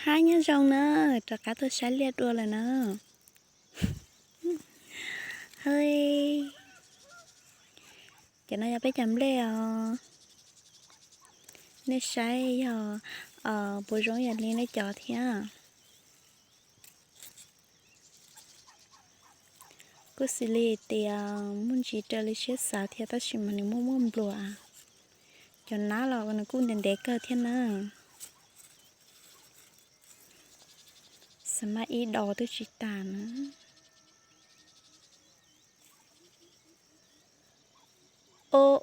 Hab nyob zoo na, rov qab tuaj saib liaj dua lawm na. Hab, cov no yog peb cov nplej os. Nej saib yog puas zoo yam li nej cov thiab. Kuj xws li tias muaj ntsis raws li siab xav thiab tab sis mas nws muaj muaj npluas. Cov nab los nws kuj ntev ntev kawg thiab na. Xav mas ib dos twb tsis tas na. Ob,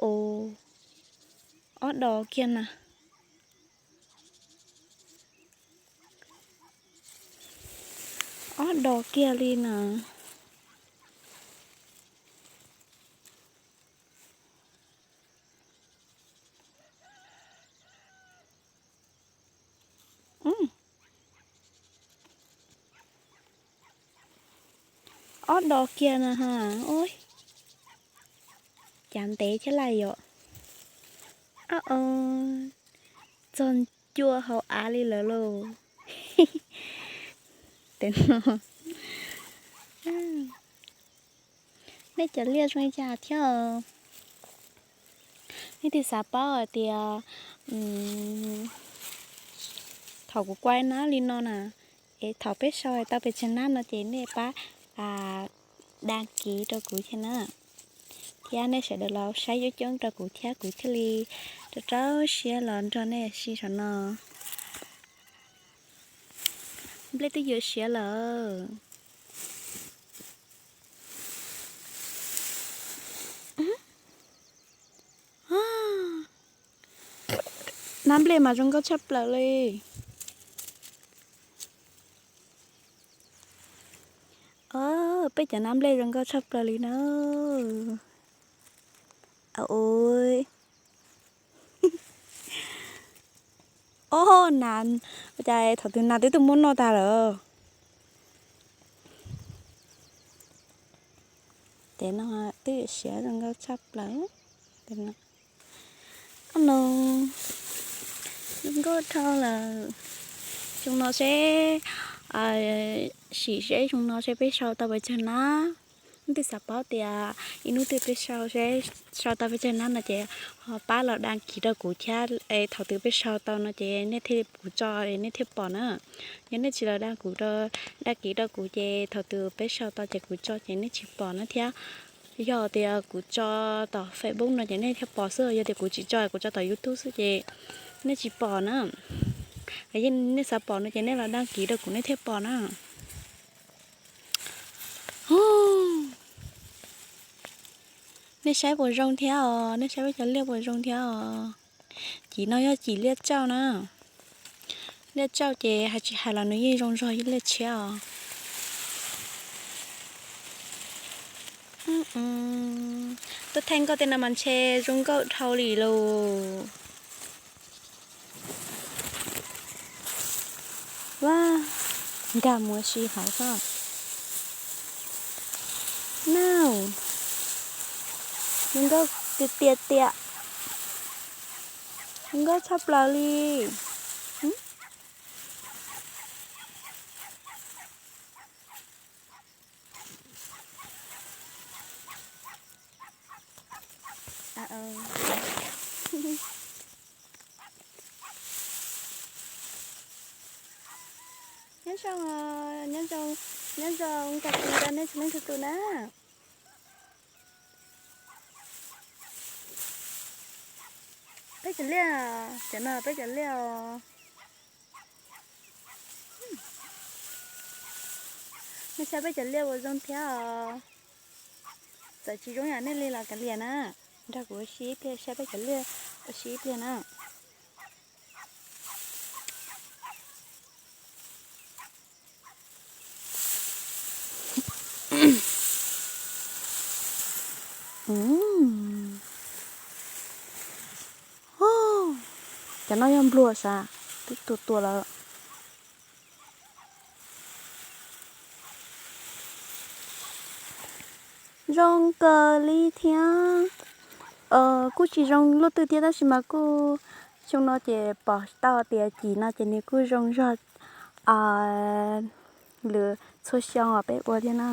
ob dos kiag na. Ob dos kiag li na. Ob dos kiag na ha. Cav ntev thiab laj yom. Txog ncua hauv av li lawm lauj. Nej cov liaj zoo li cas thiab? Nej twb xav paub hais tias thaum kuv kuaib nab li no na, es thaum peb sau tau pes tsawg nab no ces nej pab dag kiv rau kuv thiab na. Thiab nej sawv daws los saib coob coob rau kuv thiab kuv thiaj li rau rau siab los nrog nej sib sau no. Nplej twb yuav siav lawm. Nab nplej mas zoo nkauj tshaj plaws li. Peb cov nab nplej zoo nkauj tshaj plaws li na. Ob, nas, ua cas thaum twg nas twb tuaj muab noj tag lawm. Ces no twb siav zoo nkauj tshaj plaws. No zoo nkauj dhau lawm. Xyoo no seb, sim seb xyoo no seb peb sau tau pes tsawg nab. Hnub twg xav paub tias ib hnub twg peb sau, sau tau pes tsawg nab no ces ho pab los dag kiv rau kuv thiab. Thaum twg peb sau tau no ces nej thiaj, kuv tso nej thiaj pom na. Yog nej tsis los dag kuv, dag kiv rau kuv ces thaum twg peb sau tau ces kuv tso ces nej tsis pom na thiab. Yog tias kuv tso tom Facebook no ces nej thiaj pom xwb, yog tias kuv tsis tso, kuv tso tom YouTube xwb ces nej tsis pom na. Nej xav pom no ces nej los dag kiv rau kuv nej thiaj pom na. Nej saib puas zoo thiab os, nej saib peb cov liaj puas zoo thiab os. Cim no yog cim liaj tsauj na. Liaj tsauj ces hais tsis hais los nws yeej zoo zog liaj tshiab os. Tuaj thaij nkauj tej no mas ntshe zoo nkauj dhau li lauj. Vaj, nkag mus si hauv xwb. Nab, zoo nkauj tiag tiag tiag. Zoo nkauj tshaj plaws li. Nyob zoo, nyob zoo, nyob zoo, kawg tus rau nej txhua leej txhua tus na. Peb cov liaj, cov no peb cov liaj os. Nej saib peb cov liaj ua zoo thiab os. Txawm tsis zoo yam nej li los kav liam na. Nrog kuv ua si ib pliag saib peb cov liaj ua si ib pliag na. Cov no yog npluag sav, twb tuag tuag lawm. Zoo kawg li thiab. Kuj tsis zoo luaj twg thiab tab sis mas kuj xyoo no ces pom tau tias cim no ces nws kuj zoo zog lwm txhua xyoo uas peb ua thiab na.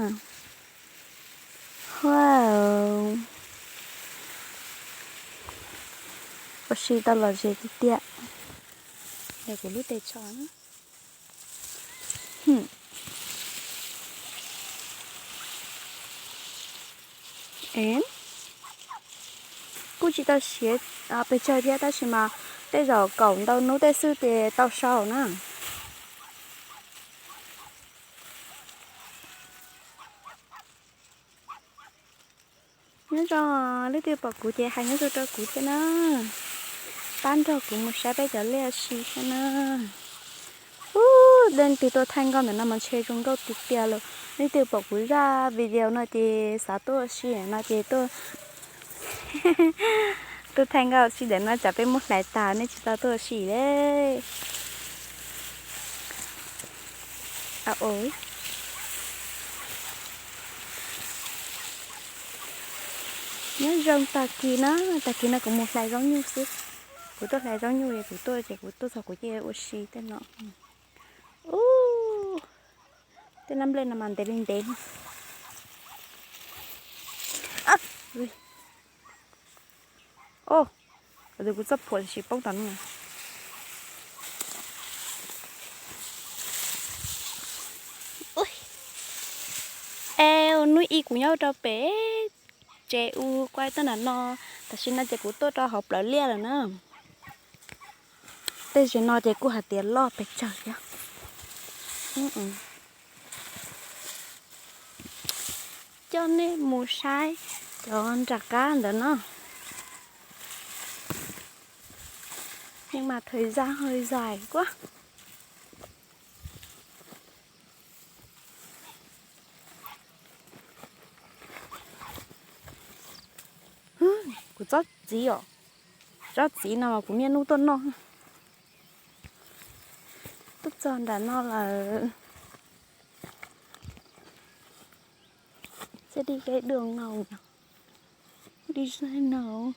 Wow, ua si tau lom zem tiag tiag. Yog kuv lub tes tsho na. Kuj tsis tau siav pes tsawg thiab tab sis mas tej zaum kaum ntau hnub tej xwb ces tau sau na. Nyob zoo, leej twg pom kuv ces hais nyob zoo rau kuv thiab na. Pab nrog kuv mus saib peb cov liaj si thiab na. Ub, leej twg tuaj thaij nkauj ntawm no mas ntshe zoo nkauj tiag tiag lawm. Leej twg pom kuv zaj video no ces xav tuaj ua si no ces tuaj, tuaj thaij nkauj ua si ntawm no tsam peb muab hlais tas nej tsis tau tuaj ua si le. Nyob zoo tag kis na, tag kis no kuv mus hlais zaub nyuj xwb. Kuv tuaj hlais zaub nyuj es kuv tuaj ces kuv tuaj txog kuv cia ua si tej no. Ub, tej lab nplej no mas ntev li ntev. Os, kuv txoj phuam sim poob tom no. Es hnub ib kuv nyob rau pem tsev u kuaj toj nram no, tam sim no ces kuv tuaj rau hauv plawv liaj lawm na. Tej zaum no ces kuj hais tias loj pes tsawg thiab. Coj nej mus saib cov nram qab ntawd no. Nhưng mà thời gian hơi dài quá. Kuv tsob txiv os, tsob txiv no mas kuv niaj hnub tuaj noj. Tuaj txog nram no lawm. Xeb dib keb dua nau, dib zaj nau.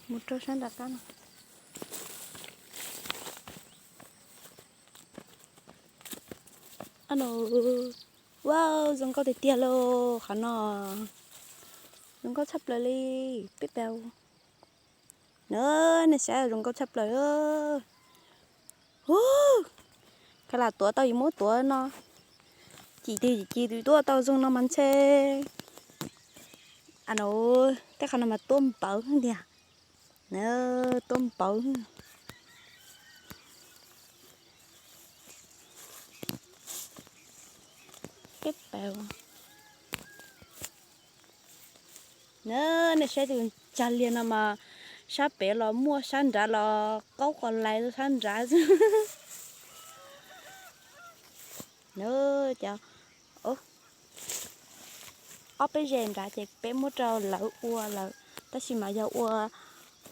Mus rau sab nram qab no. Wow, zoo nkauj tiag tiag lauj qhov no. Zoo nkauj tshaj plaws li. Peb pab na, nej saib zoo nkauj tshaj plaws. Khav lam tuav tau yus muab tuav no. Cim twg cim twg tuaj tau zoo no mas ntshe. Tej qhov no mas tuab npawv tiag. Tuab npawv. Peb pab. Nej saib tus tsag liag no mas sab pem los muaj sab nrad los qaub qos lais sab nrad xwb. Cov ob peb ze nrad ces peb muab rau lawv ua lawm, tab sis mas yog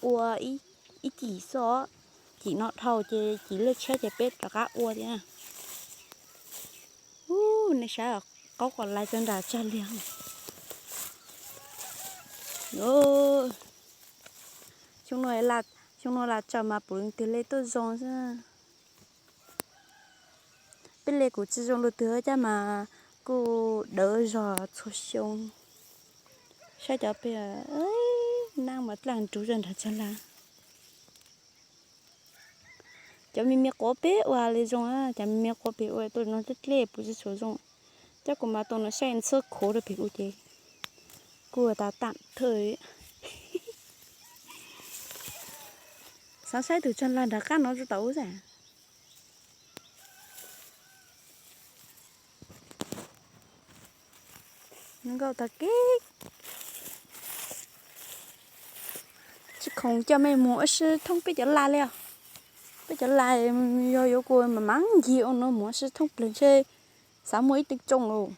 ua ib cim xwb, cim no dhau ces cim lej tshiab ces peb rov qab ua thiab. Ub, nej saib qaub qos lais rau nram tsag liag. Xyoo no, xyoo no lam tsaws mas puv leej twg le tuaj zoo xwb. Peb le kuv tsis zoo lus twg caj mas kuj dawv zog txhua xyoo. Saib cov pem, nab mas dlaaj nruv zog nrad tsag laj. Cov me me quav pem ua li zoo, cov me me quav pem ua tuaj no dlej dlej puv tsis tshua zoo. Coj kuv mas tus no saib ntxhab khuv rau pem kuv ces kuj tas tam thawj. Xav saib tus tsag laj nram qab no rau tom ub xwb. Nkauj tag kis. Tsis khoom coj mej mus ua si thoob peb cov laj li os. Peb cov laj yog yuav kuv mam mam ncig ua no mus ua si thoob plaws ntshe xav muaj ib tee tsoo lauj.